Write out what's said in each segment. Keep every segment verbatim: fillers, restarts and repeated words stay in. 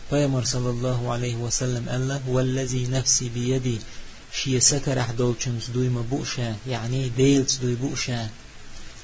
Пайхамар, саллаллаху Ӏалайхи ва саллам, аьлла: «Валлази нафси биядихи», шен са карахь долчунца дуй ма бу ша, яъни Делаца дуй бу ша: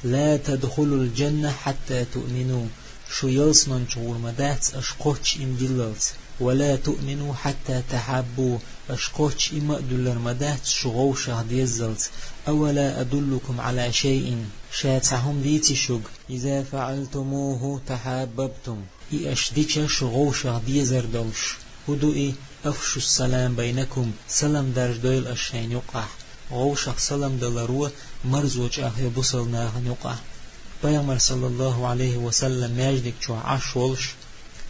«Ла тадхулул джанната хьатта туъмину», шу ялсмани чу гӀур ма дац аша кхоччуш иман диллалц, «ва ла туъмину хьатта тахьаббу», аша кхоччуш иман а дуьллур ма дац шу гӀовшах деззалц. «Авала адуллукум Ӏала шайин», ша цхьа хӀума дийций шуга, «иза фаӀалтумуху тахьаббабтум», и аша дича шу гӀовшах дезар долуш? ХӀун ду и? «Афшус салама байнакум», салам даржадойла аша шайна юккъехь. ГӀовшах салам даларо марзо чӀагӀйо бусалба нахана юккъехь. Пайхамар, саллаллаху Ӏалайхи ва саллам, маьждиг чохь Ӏаш волуш,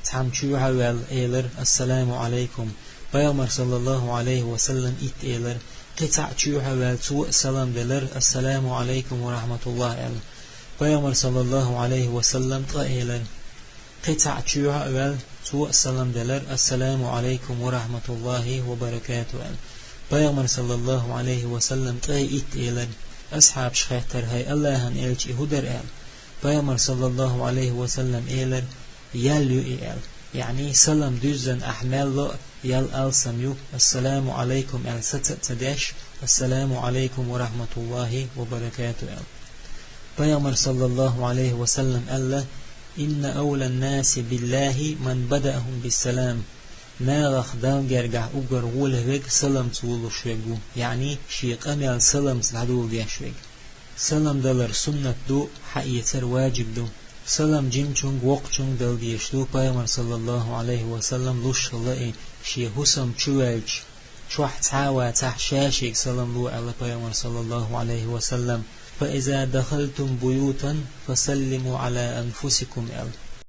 цхьамма чоьхьа а ваьлла, элира: «Ассаламу Ӏалайкум». Пайхамар, саллаллаху Ӏалайхи ва саллам, итт элира. Кхин цхьаъ чоьхьа а ваьлла, цо а салам делира: «Ассаламу Ӏалайкум ва рахьматуллахӀ», аьлла. Пайхамар, саллаллаху Ӏалайхи ва саллам, ткъа элира. Кхин цхьаъ чоьхьа а ваьлла, цо а салам делира: «Ассаламу Ӏалайкум ва рахьматуллахӀи ва баракатухӀ», аьлла. Пайхамар, саллаллаху Ӏалайхи ва саллам, ткъе итт элира. Асхьабаша хаьттира: «ХӀай АллахӀан элча, и хӀун дара?» аьлла. Пайхамар, саллаллаху Ӏалайхи ва саллам, элира: «Ял ю и», аьлла. Яъни, салам дуьззина ахь мел ло а, ял алсам ю, «Ассаламу Ӏалайкум» аьлла саца а ца деш, «Ассаламу Ӏалайкум ва рахьматуллахӀи ва баракатухӀ» аьлла. Пайхамар, саллаллаху Ӏалайхи ва саллам, аьлла: «Инна авлан-наси биллахӀи ман бадаахум биссалам». Нахах Далла гергахь уггар гӀоле верг саламца волуш верг ву, яъни шен къамел саламца дӀадоладеш верг. Салам далар суннат ду, хьаэцар ваджиб ду. Салам жимачуьнга, воккхачуьнга дала дезаш ду, Пайхамар, саллаллаху Ӏалайхи ва саллам, луш хилла и, шен хӀусам чу ваьлча, чохь цхьа а вацахь, ша шега салам ло аьлла Пайхамар, саллаллаху Ӏалайхи ва саллам. «Фа иза дахалтум буютан, фа саллиму Ӏала анфусикум», аьлла.